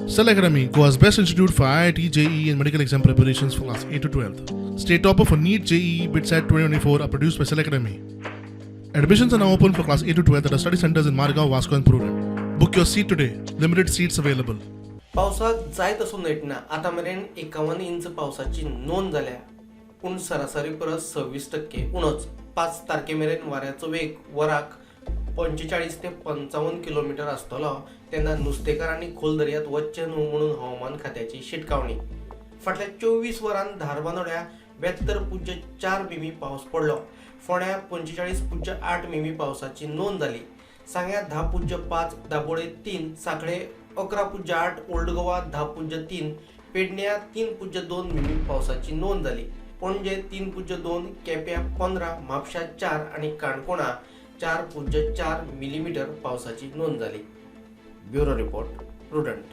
Cell Academy, Goa's best institute for IIT, JEE, and medical exam preparations for class 8 to 12. State topper for NEET, JEE, BITSAT 2024 are produced by Cell Academy. Admissions are now open for class 8 to 12 at our study centers in Margao, Vasco, and Prudent. Book your seat today. Limited seats available. पावसाक जाय तसो नेटना. आतां मेरेन 51 inch पावसाची नोंद जाल्या, पूण सरासरी परस 26% उणोच. 5 तारखे मेरेन वाऱ्याचो वेग वराक 45 ते 55 किलोमिटर आसतलो, तेन्ना नुस्तेकारांनी खोल दर्यांत वचचें न्हू म्हणून हवामान खात्याची शिटकावणी. फाटल्या 24 वरांत धारबांदोड्या 72.4 मिमी पावस पडलो. फोंड्या 45.8 मिमी पावसाची नोंद जाली. सांग्या 10.5, दाबोळे 3, सांखळे 11.8, ओल्ड गोवा 10.3, पेडण्या 3.2 मिमी पावसाची नोंद जाली. पणजे 3.2, केप्यां 15, म्हापशा 4 आनी काणकोणा 4.4 मिलीमिटर पावसाची नोंद जाली. Bureau report, Prudent.